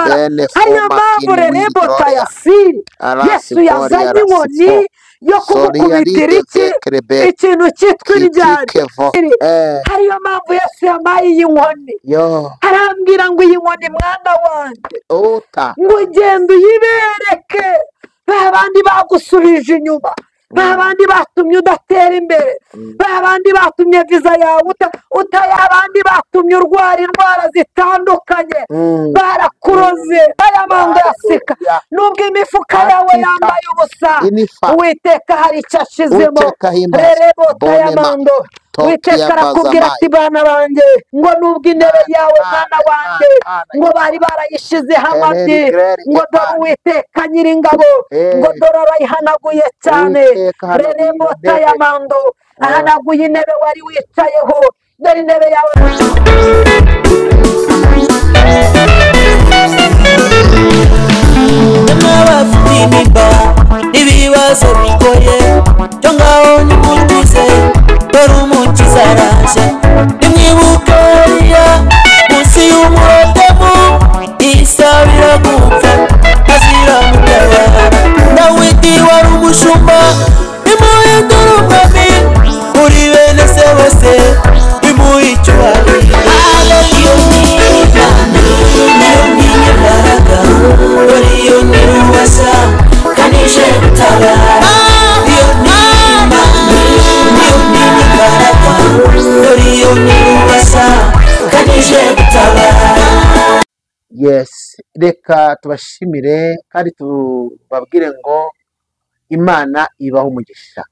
ntambara. Ariyo mpamvu rerebota ya siri Yesu yazanye inkoni yo kumukubitira iki ikintu cyitwa indyarya. Ariyo mpamvu Yesu yamaye iyi nkoni, arambwira ngo iyi nkoni mwana wanjye ngo ugende uyibereke ba bandi bagusubije inyuma, ba bandi batumye udatera imbere, ba bandi batumye viza yawe utaya, abandi batumye urwara indwara zitandukanye, barakuroze aya manga yasika. Nubwo imifuka yawe yambaye ubusa, Uwiteka hari icyo ashizemo. Rerebota y'amando, Uwiteka arakubwira ati bana banjye, ngo nubwo intebe yawe mwana wanjye ngo bari barayishizeho amabyi, ngo dore Uwiteka nyiringabo, ngo dore arayihanaguye cyane. Rerebota y'amando, ahanaguye intebe wari wicayeho, dore intebe yawe. Ibibazo bigoye byo ngaho nimutuze, dore umukiza araje. Nimwibuke Eliya munsi y'umurotemu, isabira gupfa azira mutabara. Dawidi wari umushumba, nimuhindure umwami muri bene se bose, nimuhe icyubahiro. Iyo ni Imana, nayo ni imbaraga, dore iyo ni ububasha kanije gutabara. Iyo ni Imana, niyo ni imbaraga, dore iyo ni ububasha kanije gutabara. Yes, reka tubashimire kandi tubabwire ngo Imana ibaho umugisha.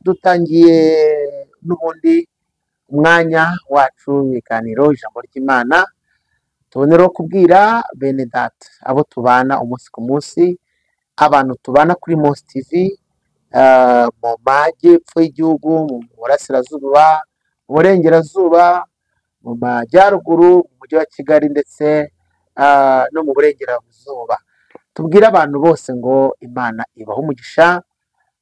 Dutangiye n'ubundi umwanya wacu w'ibiganiro ijambo ry'Imana, tuboneraho kubwira bene data abo tubana umunsi ku munsi, abantu tubana kuri Mos TV, mu majyepfo y'igihugu, mu burasirazuba, mu burengerazuba, mu majyaruguru, mu mujyi wa Kigali ndetse no mu burengerazuba. Tubwire abantu bose ngo Imana ibahe umugisha,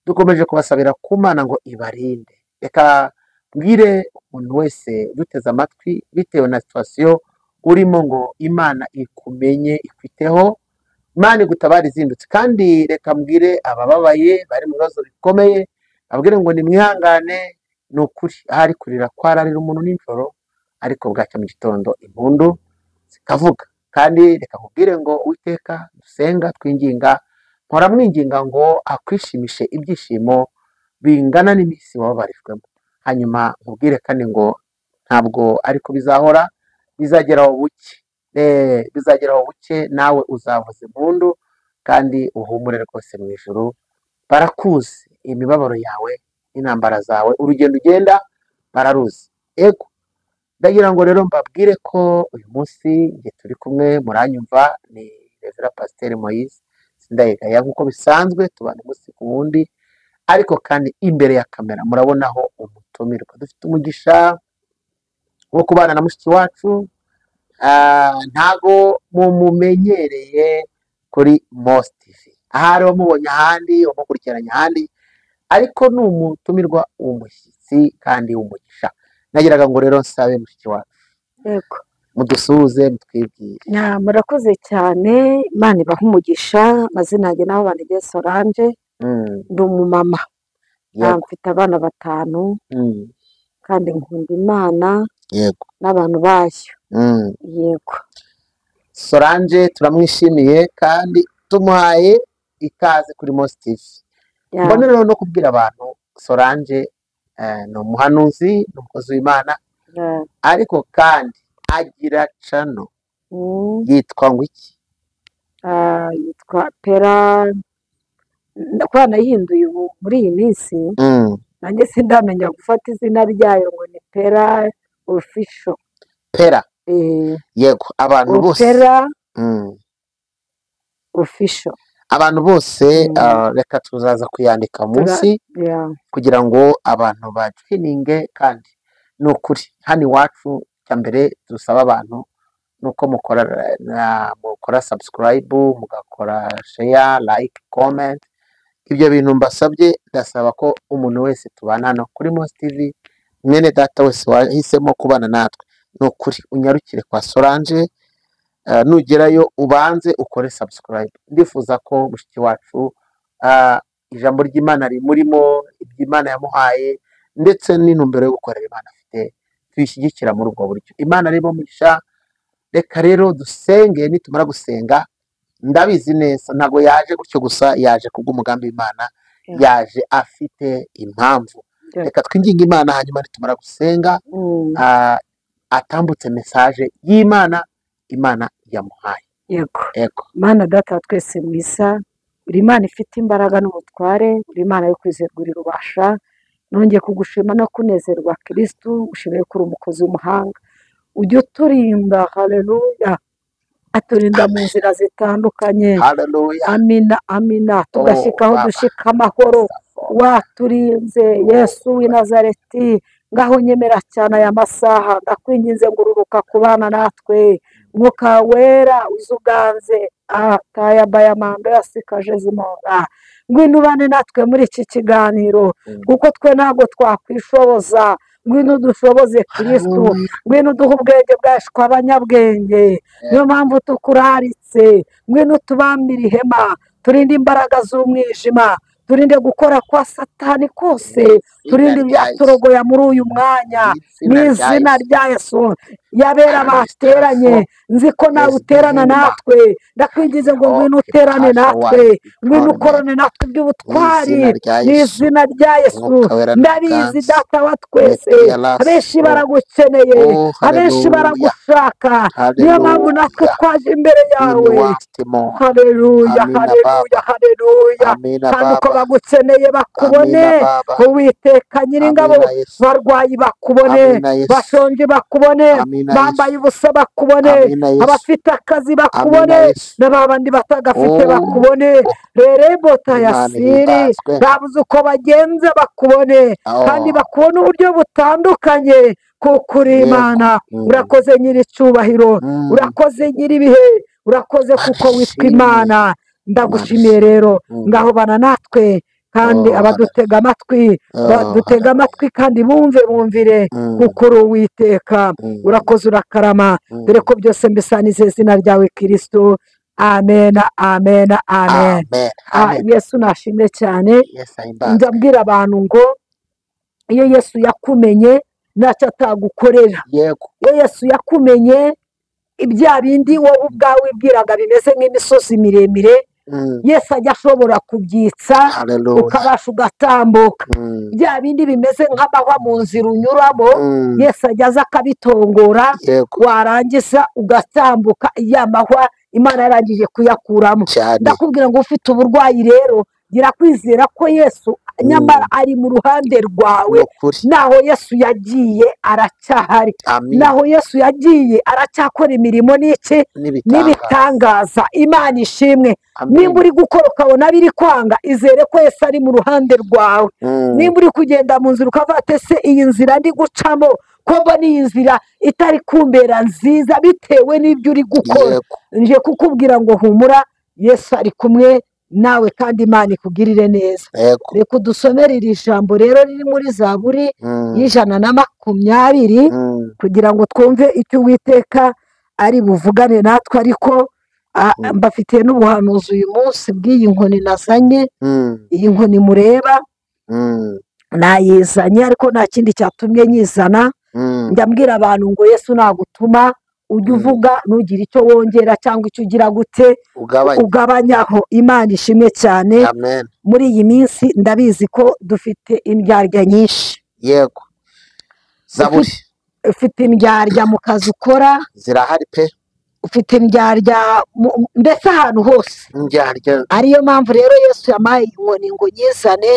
dukomeje kubasabira ku Mana ngo ibarinde. Reka mbwire umuntu wese uduteze amatwi bitewe na situation urimo ngo Imana ikumenye, ikwiteho, Imana igutabare izindutse. Kandi reka mbwire abababaye bari mu bibazo bikomeye, abwire ngo nimwihangane, ni ukuri ahari kurira kwararira umuntu nijoro, ariko bwacya mu gitondo impundu zikavuga. Kandi reka nkubwire ngo Uwiteka dusenga twinginga, mpora mwinginga ngo akwishimishe ibyishimo bingana n'iminsi wababarijwemo. Hanyuma nkubwire kandi ngo ntabwo ariko bizahora, bizageraho buke, bizageraho buke, nawe uzavuza impundu kandi uhumure rwose mu ijuru. Barakuzi imibabaro yawe n'intambara zawe, urugendo ugenda bararuzi. Ego, ndagira ngo rero mbabwire ko uyu munsi njye turi kumwe, muranyumva, ni Reverend Pasteur Moise Sindayigaya nk'uko bisanzwe tubana umunsi ku wundi, ariko kandi imbere ya kamera murabonaho umutumirwa. Dufite umugisha wo kubana na mushiki wacu, ntago mumumenyereye kuri Mos TV, ahari wamubonye ahandi, wamukurikiranye ahandi, ariko ni umutumirwa w'umushyitsi kandi w'umugisha. Nagiraga ngo rero nsabe mushiki wacu Yego, mudusuhuze, mutwibwire. Murakoze cyane, Imana ibahe umugisha. Amazina yanjye naho Banegeye Solange, ndi umumama, mfite abana 5, kandi nkunda Imana n'abantu bayo. Yego, Solange turamwishimiye kandi tumuhaye ikaze kuri Mos TV. Mbona rero no kubwira abantu Solange ni umuhanuzi, ni umukozi w'Imana, ariko kandi agira cano yitwa ngo iki? Yitwa Pera, kuba nayihinduye ubu muri iyi minsi, nanjye sindamenya gufata izina ryayo ngo ni Pera Official. Pera. Yego, abantu bose Pera Official. Abantu bose reka tuzaza kuyandika munsi kugira ngo abantu bajoininge. Kandi ni ukuri hano iwacu cya mbere dusaba abantu nuko mukora subscribe, mugakora share, like, comment. Ibyo bintu mbasabye, ndasaba ko umuntu wese tubana hano kuri Mos TV, mwene data wese wahisemo kubana natwe, ni ukuri unyarukire kwa Solange. Nugerayo ubanze ukore subscribe. Ndifuza ko mushiki wacu ijambo ry'Imana rimurimo, iby'Imana yamuhaye ndetse n'intumbero yo gukorera Imana afite, tuyishyigikira muri ubwo buryo. Imana rero mugisha. Reka rero dusenge. Nitumara gusenga, ndabizi neza ntabwo yaje gutyo gusa, yaje kubw'umugambi w'Imana, yaje afite impamvu. Reka twinginge Imana, hanyuma nitumara gusenga atambutse message y'Imana Imana yamuhaye. Yego. Ego. Mana Data wa twese mwiza, uri Imana ifite imbaraga n'ubutware, uri Imana yo kwizerwa, uri rubasha. Nongeye kugushima no kunezerwa Kristu, ushimiye ko uri umukozi w'umuhanga, ujya uturinda. Haleluya, aturinda mu nzira zitandukanye. Haleluya. Amina, amina. Tugashyikaho Baba. Dushika amahoro. Waturinze Yesu w'i Nazareti. Ngaho nyemera cyane aya masaha, ndakwinginze ngo ururuka kubana natwe, Mwuka Wera uzuganze ataya bayamando yasikaje zimora. Ngwino ubane natwe muri iki kiganiro, kuko twe ntabwo twakwishoboza. Ngwino dushoboze Kristu, ngwino uduhe ubwenge bwacu abanyabwenge. Niyo mpamvu tukuraritse. Ngwino tubambire ihema, turinde imbaraga z'umwijima, turinde gukora kwa Satani kose, turinde ibyaturogoya muri uyu mwanya, mu izina rya Yesu. Yabera bateranye, nzi ko nawe uterana natwe. Ndakwinginze ngo ngwino uterane natwe, ngwino ukorane natwe iby'ubutwari, mu izina rya Yesu. Ndabizi Data wa twese, abenshi baragukeneye, abenshi baragushaka. Niyo mpamvu natwe twaje imbere yawe. Haleluya, haleluya, haleluya. Kandi uko bagukeneye bakubone, Uwiteka Nyiringabo. Barwayi bakubone, bashonje bakubone, bambaye ubusa bakubone, abafite akazi bakubone, n'abandi batagafite bakubone. Rerebota yasiri, babuze uko bagenza bakubone, kandi bakubone uburyo butandukanye, kuko uri Imana. Urakoze Nyiricyubahiro, urakoze Nyiribihe, urakoze kuko witwa Imana. Ndagushimiye rero, ngaho bana natwe, kandi abadutega amatwi badutega amatwi, kandi bumve bumvire, kuko uri Uwiteka. Urakoze, urakarama. Dore ko byose mbisanize izina ryawe Kristo. Amen, amen, amen. Yesu nashimwe cyane. Ndabwira abantu ngo iyo Yesu yakumenye ntacyo atagukorera. Iyo Yesu yakumenye, ibya bindi wowe ubwawe wibwiraga bimeze nk'imisozi miremire, Yesu ajya ashobora kubyitsa, ukabasha ugatambuka. Bya bindi bimeze nk'amahwa mu nzira unyuramo, Yesu ajya aza akabitongora, warangiza ugatambuka. Ya mahwa Imana yarangije kuyakuramo. Ndakubwira ngo ufite uburwayi rero, gira kwizera ko Yesu nyamara ari mu ruhande rwawe. Naho Yesu yagiye aracyahari, naho Yesu yagiye aracyakora imirimo n'iki n'ibitangaza. Imana ishimwe. Nimba uri gukora ukabona biri kwanga, izere ko Yesu ari mu ruhande rwawe. Nimba uri kugenda mu nzira ukavuga ati ese iyi nzira ndi gucamo ko mbona iyi nzira itari kumbera nziza bitewe n'ibyo uri gukora, nje kukubwira ngo humura, Yesu ari kumwe nawe, kandi Imana ikugirire neza. Reka udusomere iri jambo rero riri muri Zaburi y'120, kugira ngo twumve icyo Uwiteka ari buvugane natwe. Ariko mbafitiye n'ubuhanuzi uyu munsi bw'iyi nkoni nazanye. Iyi nkoni mureba nayizanye, ariko nta kindi cyatumye nyizana. Njya mbwira abantu ngo Yesu nagutuma ujye uvuga, ntugire icyo wongera cyangwa icyo ugira gute ugabanyaho. Imana ishimwe cyane. Muri iyi minsi ndabizi ko dufite indyarya nyinshi. Yego. Zaburi. Ufite indyarya mu kazi ukora, zirahari pe. Ufite indyarya mbese ahantu hose. Indyarya. Ariyo mpamvu rero Yesu yampaye inkoni ngo nyizane.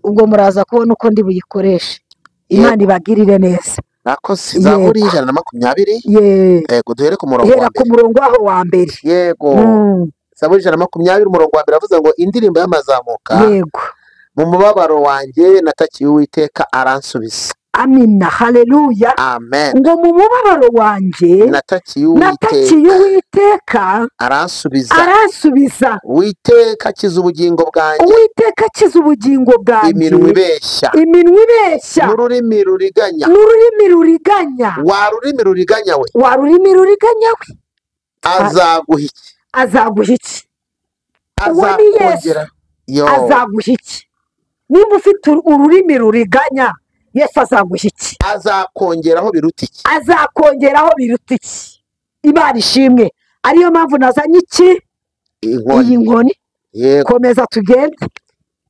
Ubwo muraza kubona uko ndi buyikoreshe. Imana ibagirire neza. Nakoze Zaburi 120. Yego, duhere ku murongo wa mbere. Ku murongo waho wa mbere. Yego. Zaburi 120 umurongo wa mbere avuze ngo indirimbo y'amazamuka. Yego. Mu mubabaro wanjye natakiye Uwiteka aransubiza. Amina, haleluya. Amen. Ngo mu mubabaro wanjye natakiye Uwiteka aransubiza. Aransubiza. Uwiteka akiza ubugingo bwanjye. Uwiteka akiza ubugingo bwanjye. Iminwa ibeshya. Iminwa ibeshya. N'ururimi ruriganya. N'ururimi ruriganya. Wa rurimi ruriganya we. Wa rurimi ruriganya we. Azaguha iki? Azaguha iki? Azakongera. Azaguha iki? Nimba ufite ururimi ruriganya, Yesu azaguha iki? Azakongeraho biruta iki? Azakongeraho biruta iki? Imana ishimwe. Ariyo mpamvu nazanye iki? Iyi nkoni. Komeza tugende.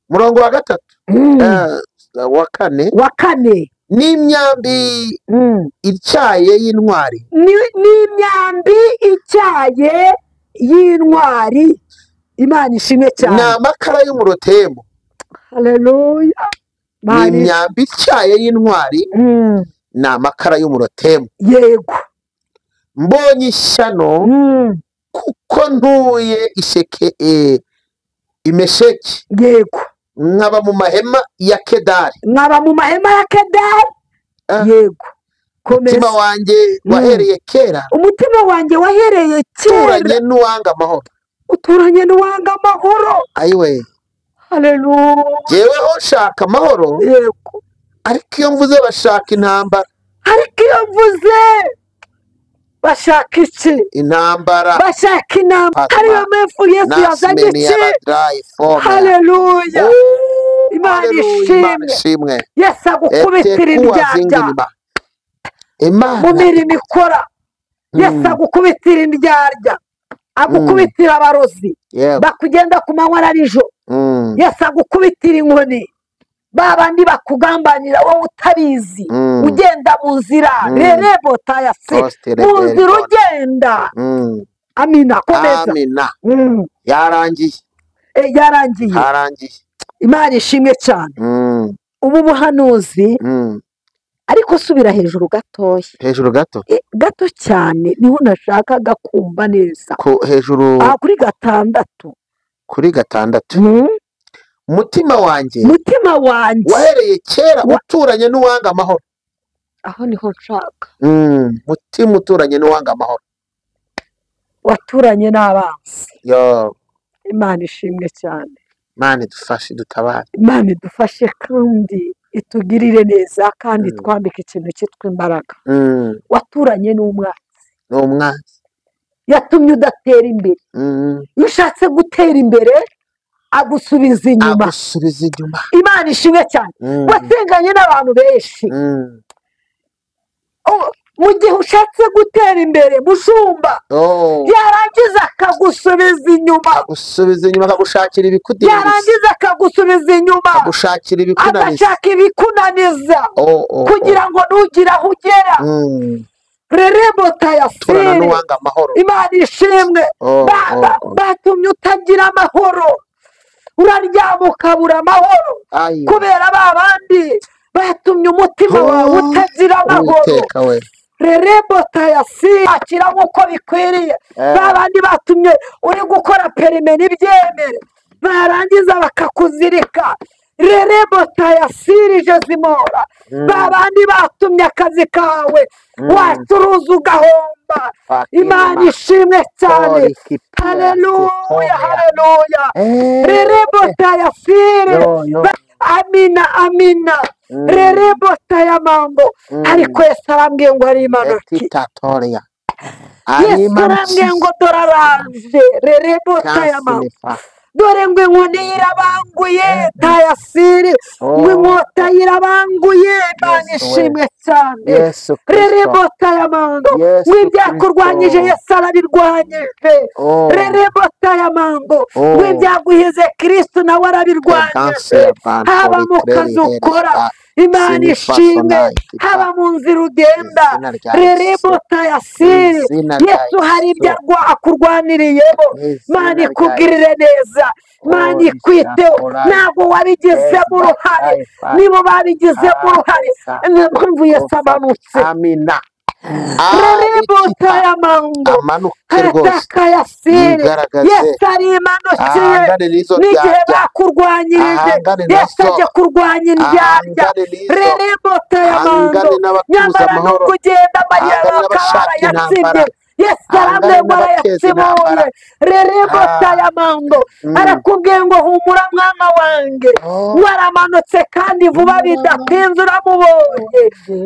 Murongo wa 3. Wa 4. Wa 4. N'imyambi ityaye y'intwari. N'imyambi ityaye y'intwari. Imana ishimwe cyane. Ni amakara y'umurotemu. Haleluya. N'imyambi ityaye y'intwari. Ni amakara y'umurotemu. Yego. Mbonye ishyano kuko ntuye isheke imesheki. Yego. Nkaba mu mahema ya Kedari. Nkaba mu mahema ya Kedari. Yego. Umutima wanjye wahereye kera. Umutima wanjye wahereye kera. Uturanye n'uwanga amahoro. Uturanye n'uwanga amahoro. Ayiwe. Haleluya. Jyeweho nshaka amahoro. Yego. Ariko iyo mvuze bashaka intambara. Ariko iyo mvuze bashaka iki? Intambara. Bashaka intambara. Ariyo mpamvu Yesu yazanye iki? Haleluya. Imana ishimwe. Yesu agukubitira indyarya mu mirimo ikora. Yesu agukubitira indyarya, agukubitira abarozi bakugenda ku manywa na nijoro. Yesu agukubitira inkoni, babandi bakugambanira wowe utabizi, ugenda mu nzira rerebotayase, mu nzira ugenda. Amina. Komeza. Amina. Yarangiye. Yarangiye. Yarangiye. Imana ishimwe cyane. Ubu buhanuzi ariko subira hejuru gatoya. Hejuru gato? Gato cyane niho nashakaga kumva neza. Ko hejuru kuri 6. Kuri 6. Mutima wanjye. Mutima wanjye wahereye kera uturanye n'uwanga amahoro. Aho niho nshaka. Mutima uturanye n'uwanga amahoro. Waturanye n'abanzi. Yo. Imana ishimwe cyane. Imana idufashe dutabare. Imana idufashe kandi itugirire neza kandi twambike ikintu cyitwa imbaraga. Waturanye n'umwanzi. N'umwanzi. Yatumye udatera imbere. Iyo ushatse gutera imbere agusubiza inyuma. Agusubiza inyuma. Imana ishimwe cyane. Wasenganye n'abantu benshi. Mu gihe ushatse gutera imbere mushumba, yarangiza akagusubiza inyuma. Agusubiza inyuma akagushakira ibikudindiza. Yarangiza akagusubiza inyuma. Akagushakira ibikunaniza. Agashaka ibikunaniza. Kugira ngo ntugire aho ugera. Rerebotayasiri. Imana ishimwe. Batumye utagira amahoro. Uraryama ukabura amahoro. Kubera ba bandi batumye umutima wawe utagira amahoro. Rerebotayasiri. Akira nk'uko bikwiriye. Ba bandi batumye uri gukora perime ntibyemere, barangiza bakakuzirika. Rerebotayasiri jezimora. Ba bandi batumye akazi kawe wacuruza ugahomba. Imana ishimwe cyane. Haleluya, haleluya. Rerebotayasiri. Amina, amina. Rerebotayamambo. Ariko Yesu arambwiye ngo ari imanuki. Yesu arambwiye ngo dore araje. Rerebotayamambo. Dore ngo inkoni irabanguye tayasiri, ngo inkota irabanguye. Imana ishimwe cyane. Rerebotayamambo. Ngo ibyakurwanyije Yesu arabirwanyije. Rerebotayamambo. Ngo ibyaguhize Kristo nawe arabirwanyije. Haba mu kazi ukora, Imana ishimwe. Haba mu nzira ugenda. Rerebotayasiri. Yesu hari ibyo akurwaniriyemo. Imana ikugirire neza. Imana ikwiteho. Ntabwo wabigizemo uruhare. Nibo babigizemo uruhare. Niyo mpamvu Yesu amanutse. Amina. Rerebotayamambo. Hatakayasiri. Yesu arimanukiye. N'igihe bakurwanyirije Yesu ajya kurwanya indyarya. Rerebotayamambo. Nyamara nubwo ugenda amayero akaba yatsinze. Yesu arambwiye ngo arayatsibuye. Rerebota y'amando arakubwiye ngo humura mwana wanjye, waramanutse kandi vuba bidatinze uramubonye.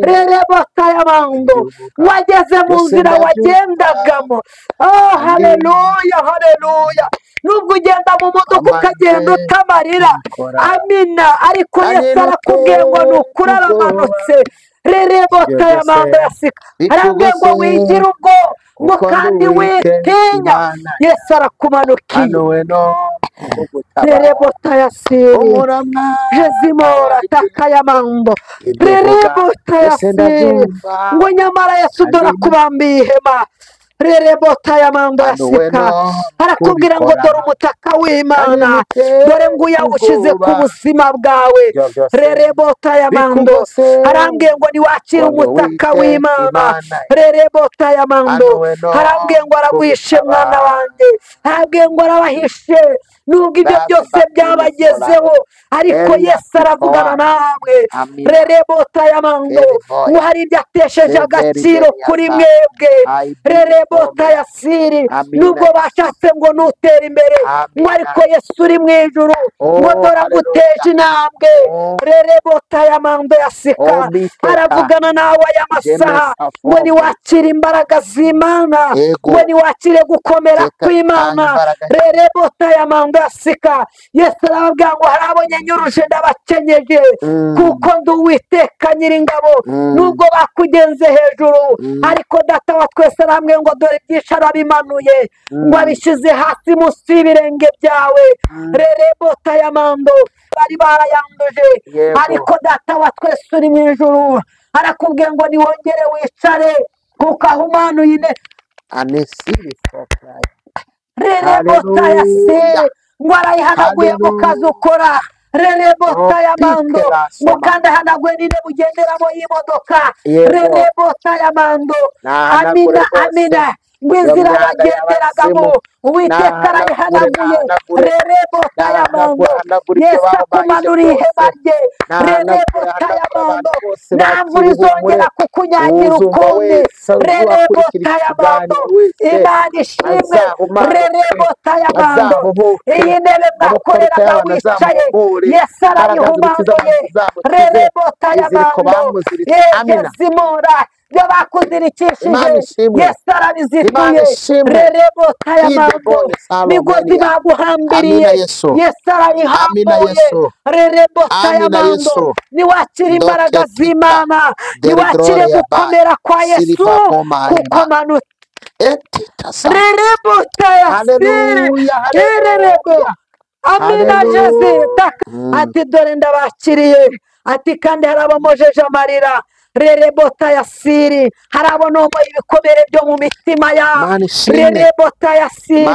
Rerebota y'amando wageze mu nzira wagendagamo. Oh haleluya, haleluya. Nubwo ugenda mu modoka ukagenda utamarira, amina, ariko Yesu arakubwiye ngo ni ukuri aramanutse. Rerebota y'amando yasika arambwiye ngo wigira ubwo ngo kandi witinya, Yesu arakumanukiye. Rerebota yasiri jezimora takayamando. Rerebota yasiri ngo nyamara Yesu dore akubambiye ihema. Rerebota y'amando yasika arakubwira ngo dore umutaka w'Imana, dore ngo uyawushize ku buzima bwawe. Rerebota y'amando arambwiye ngo niwakire umutaka w'Imana. Rerebota y'amando arambwiye ngo araguhishe mwana wanjye, arambwiye ngo arabahishe nubwo ibyo byose byabagezeho, ariko Yesu aravugana namwe. Rerebota y'amando ngo hari ibyo atesheje agaciro kuri mwebwe. Rerebota yasiri nubwo bashatse ngo nutere imbere, ngo ariko Yesu uri mu ijuru ngo dore aguteje intambwe. Rerebota y'amando yasika aravugana nawe aya masaha ngo niwakire imbaraga z'Imana, ngo niwakire gukomera kw'Imana. Rerebota y'amando yasika Yesu arababwira ngo hari abo nyenyuruje ndabakenyeje, kuko ndi Uwiteka Nyiringabo. Nubwo bakugenze hejuru, ariko data wa twese arambwiye ngo dore byinshi arabimanuye, ngo abishyize hasi munsi y'ibirenge byawe. Rerebota y'amando bari barayanduje, ariko data wa twese uri mu ijuru arakubwiye ngo niwongere wicare, kuko ahumanuye ine. Rerebota yasiri ngo arayihanaguye mu kazi ukora. Rerebota y'amando ngo kandi ahanaguye n'intebe ugenderamo y'imodoka. Rerebota y'amando amina, amina, ngo inzira bagenderagamo Uwiteka arayihanaguye. Rerebota y'amando Yesu akumanuriye ihema rye. Rerebota y'amando nta mvura izongera kukunyagira ukundi. Rerebota y'amando Imana ishimwe. Rerebota y'amando iyi ntebe mwakoreraga wicaye Yesu arayihumanuye. Rerebota y'amando yezimura ibyo bakuzirikishije Yesu arabizituye. Rerebota y'amando migozi baguhambiriye Yesu arayihambuye. Rerebota y'amando niwakire imbaraga z'Imana, niwakire gukomera kwa Yesu kuko Rerebota yasiri rerebo amina Jesu ati dore ndabakiriye, ati kandi hari abamojeje amarira. Rerebota yasiri hari abonomoye ibikomere byo mu mitima yabo. Rerebota yasiri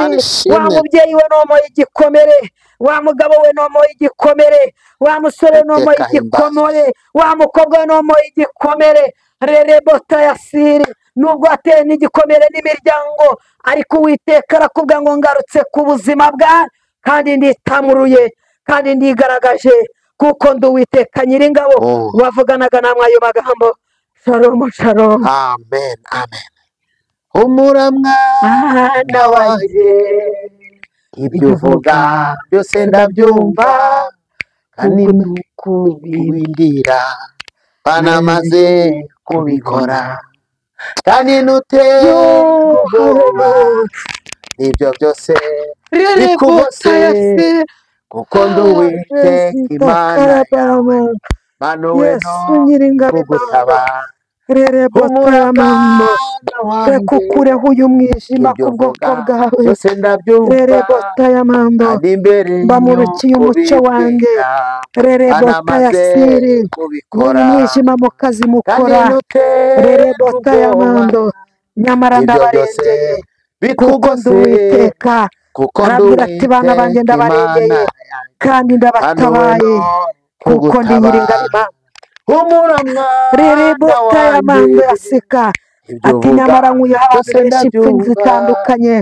wa mubyeyi we nomoye igikomere, wa mugabo we nomoye igikomere, wa musore nomoye igikomere, wa mukobwa we nomoye igikomere. Rerebota yasiri nubwo ateye n'igikomere n'imiryango, ariko Uwiteka arakubwira ngo ngarutse ku buzima bwawe kandi nditamuruye kandi ndigaragaje, kuko ndi Uwiteka Nyiringabo wavuganaga namwe ayo magambo. Shalom, shalom. Amen, amen. Humura mwana wanjye, ibyo uvuga byose ndabyumva, kandi kubibwira banamaze kubikora, kandi nuteye ubwoba ibyo byose bikugose, kuko ndi Uwiteka Imana yawe, manuwe no kugutabara. Rerebota y'amando reka ukureho uyu mwijima ku bwoko bwawe. Rerebota y'amando mbamurukiye umucyo wanjye. Rerebota yasiri muri mwijima mu kazi mukora. Rerebota y'amando nyamara ndabarengeye, kuko ndi Uwiteka. Arabwira ati bana banjye ndabarengeye kandi ndabatabaye, kuko ndi Nyiringabo. Rerebota y'amando yasika ati nyamara nkuyeho abantu benshi impfu zitandukanye.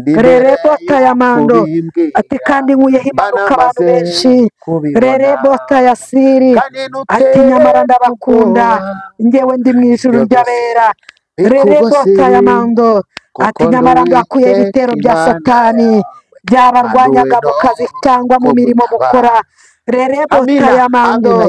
Rerebota y'amando ati kandi nkuyeho impanuka abantu benshi. Rerebota yasiri ati nyamara ndabakunda, njyewe ndi mu ijuru ry'abera. Rerebota y'amando Ati nyamara mbakuye ibitero bya Satani byabarwanyaga mu kazi cyangwa mu mirimo mukora. Rerebota yamando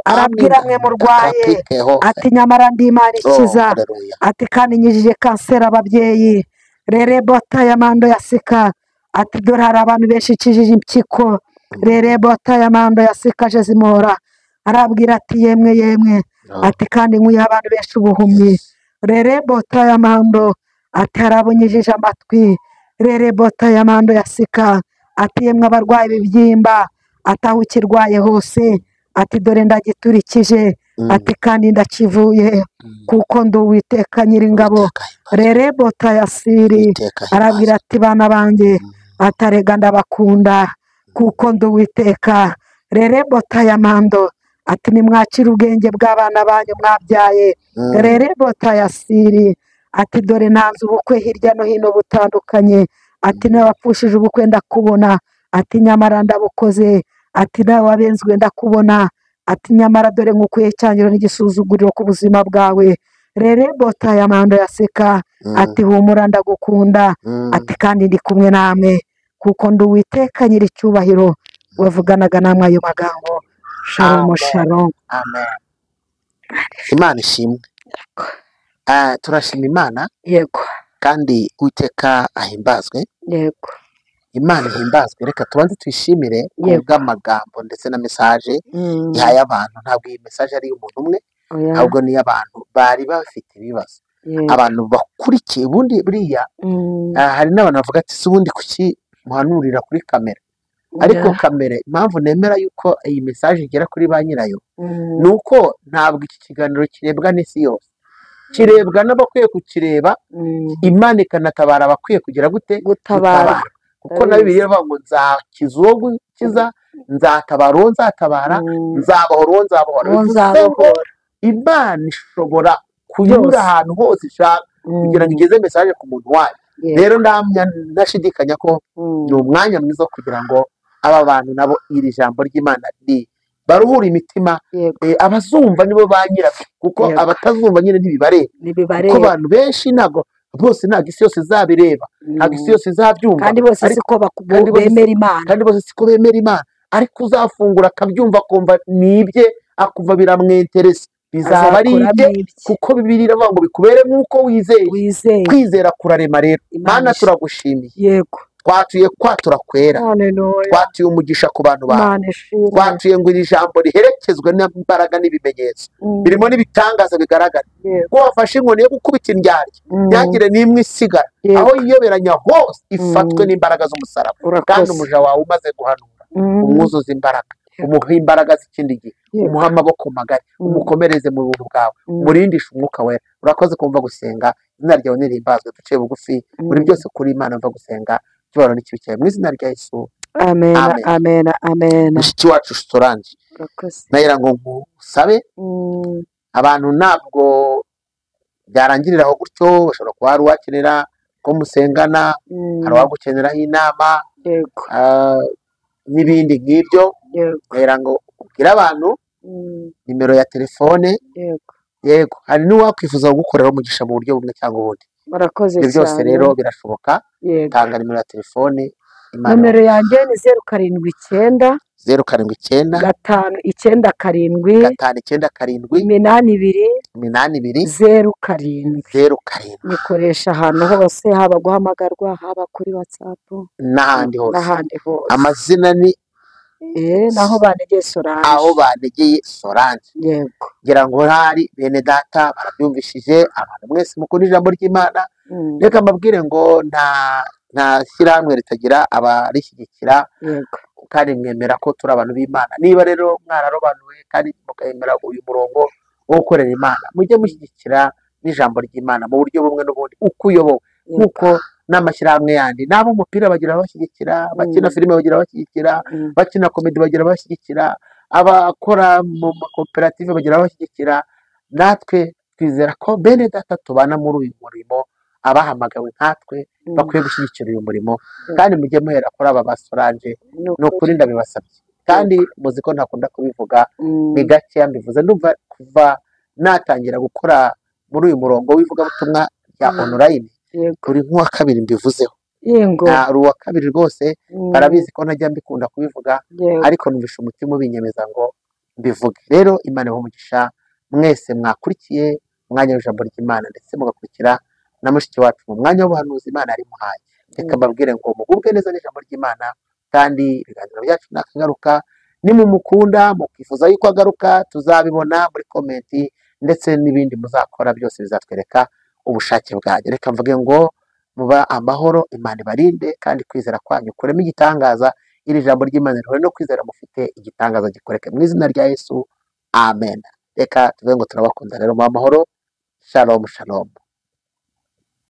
arabwira mwe murwaye, ati nyamara ndi Imana ikiza, ati kandi nyijije kanseri ababyeyi. Rerebota yamando yasika, ati dore hari abantu benshi ikijije impyiko. Rerebota yamando yasika jezimora, arabwira ati yemwe yemwe, ati kandi nkuye abantu benshi ubuhumyi. Rerebota yamando, ati harabonyijije amatwi. Rerebota yamando yasika, ati yemwe abarwayi ibibyimba, ati aho ukirwaye hose, ati dore ndagiturikije, ati kandi ndakivuye, kuko ndi Uwiteka Nyiringabo. Rerebota yasiri, arabwira ati bana banjye, atarega ndabakunda, kuko ndi Uwiteka. Rerebota yamando, ati nimwakire ubwenge bw'abana banyu mwabyaye. Rerebota yasiri, ati dore nanze ubukwe hirya no hino butandukanye, ati n'abapfushije ubukwe ndakubona, ati nyamara ndabukoze, ati nawe wabenzwe ndakubona, ati nyamara dore nkukuye cyangiro n'igisuzuguriro ku buzima bwawe. Rerebota yamando yaseka, ati humura ndagukunda, ati kandi ndi kumwe namwe, kuko ndi Uwiteka Nyiricyubahiro wavuganaga namwe ayo magambo. Shalom, shalom. Amen. Imana ishimwe. Turashima Imana. Yego. Kandi Uwiteka ahimbazwe. Yego. Imana ihimbazwe. Reka tubanze tuyishimire kubw'amagambo ndetse na message ihaye abantu. Ntabwo iyi message ari umuntu umwe, ahubwo ni abantu bari bafite ibibazo, abantu bakurikiye. Ubundi buriya hari n'abantu bavuga ati si ubundi kuki muhanurira kuri kamera? Ariko kamere, impamvu nemera yuko iyi message igera kuri ba nyirayo ni uko ntabwo iki kiganiro kirebwa n'isi yose, kirebwa n'abakwiye kukireba. Imana ikanatabara abakwiye kugira gute? Gutabara. Kuko na Bibiliya ivuga ngo nzakiza uwo gukiza, nzatabara uwo nzatabara, nzabohora uwo nzabohora. Imana ishobora kunyura ahantu hose ishaka kugira ngo igeze message ku muntu wayo. Rero ndashidikanya ko ni umwanya mwiza kugira ngo aba bantu nabo iri jambo ry'Imana baruhura imitima. Abazumva nibo ba nyirabyo, kuko abatazumva nyine ntibibareba. Kuko abantu benshi ntabwo bose, ntabwo isi yose izabireba, ntabwo isi yose izabyumva, kandi bose siko bemera Imana, kandi bose siko bemera Imana. Ariko uzafungura akabyumva akumva nibye, akumva biramwenteresa, bizaba ari ibye, kuko Bibiliya iravuga ngo bikubere nk'uko wizeye. Kwizera kurarema. Rero Mana turagushimiye. Yego. Twatuye kwatura kwera, twatuye umugisha ku bantu bawe, twatuye ngo iri jambo riherekezwe n'imbaraga n'ibimenyetso birimo n'ibitangaza bigaragara. Ko wafashe inkoni yo gukubita indyarya, ntihagire n'imwe isigara, aho yiyoberanya hose ifatwe n'imbaraga z'umusaraba. Kandi umuja wawe umaze guhanura, umwuzuze imbaraga, umuhe imbaraga z'ikindi gihe, umuhe amaboko magari, umukomereze mu buntu bwawe, umurindishe umwuka wera. Urakoze kumva gusenga, izina ryawe nirihimbazwe. Duciye bugufi muri byose kuri Imana mva gusenga cyubahiro n'ikibi cyawe, mu izina rya Yesu. Amen, amen, amen. Mushiki wacu Solange, nagira ngo ngusabe, abantu ntabwo byarangirira aho gutyo, bashobora kuba hari uwakenera ko musengana, hari uwagukeneraho inama n'ibindi nk'ibyo. Nagira ngo ubwire abantu nimero ya telefone. Yego, hari n'uwakwifuza kugukorera umugisha mu buryo bumwe cyangwa ubundi. Murakoze cyane. Ibyo byose rero birashoboka. Tanga nimero ya telefone. Nomero yanjye ni 079 079 597 597 82 82 07 07. Nikoresha ahantu hose, haba guhamagarwa, haba kuri WhatsApp n'ahandi hose. Amazina ni naho banegeye Solange. Aho banegeye Solange. Yego. Ngira ngo hari bene data barabyumvishije, abantu mwese mukunda ijambo ry'Imana. Reka mbabwire ngo nta shyirahamwe ritagira abarishyigikira. Yego. Kandi mwemera ko turi abantu b'Imana. Niba rero mwararobanuwe kandi mukemera uyu murongo wo gukorera Imana, mujye mushyigikira n'ijambo ry'Imana mu buryo bumwe n'ubundi uko uyobowe, nkuko n'amashyirahamwe yandi n'abo umupira bagira bashyigikira, bakina filime bagira bashyigikira, bakina komedi bagira bashyigikira, abakora mu makoperative bagira bashyigikira. Natwe twizera ko bene data tubana muri uyu murimo, abahamagawe nkatwe bakwiye gushyigikira uyu murimo. Kandi mujye muhera kuri aba ba Solange, ni ukuri ndabibasabye. Kandi muzi ko ntakunda kubivuga, ni gakeya mbivuze. Ndumva kuva natangira gukora muri uyu murongo w'ivugabutumwa rya online, Uri nk'uwa kabiri mbivuzeho. Yego. Uri uwa kabiri rwose, barabizi ko ntajya mbikunda kubivuga, ariko numvisha umutima ubinyemeza ngo mbivuge. Rero Imana ibahe umugisha mwese mwakurikiye umwanya w'ijambo ry'Imana, ndetse mugakurikira na mushiki wacu mu mwanya w'ubuhanuzi Imana yarimuhaye. Reka mbabwire ngo mugubwe neza n'ijambo ry'Imana, kandi ibiganiro byacu nakagaruka. Nimumukunda mukifuza yuko agaruka, tuzabibona muri komenti, ndetse n'ibindi muzakora byose bizatwereka ubushake bwanyu. Reka mvuge ngo muba amahoro, Imana ibarinde, kandi kwizera kwanyu kuremo igitangaza. Iri jambo ry'Imana rihure no kwizera mufite, igitangaza gikoreke mu izina rya Yesu, amen. Reka tuvuge ngo turabakunda rero, mu amahoro. Shalom, shalom.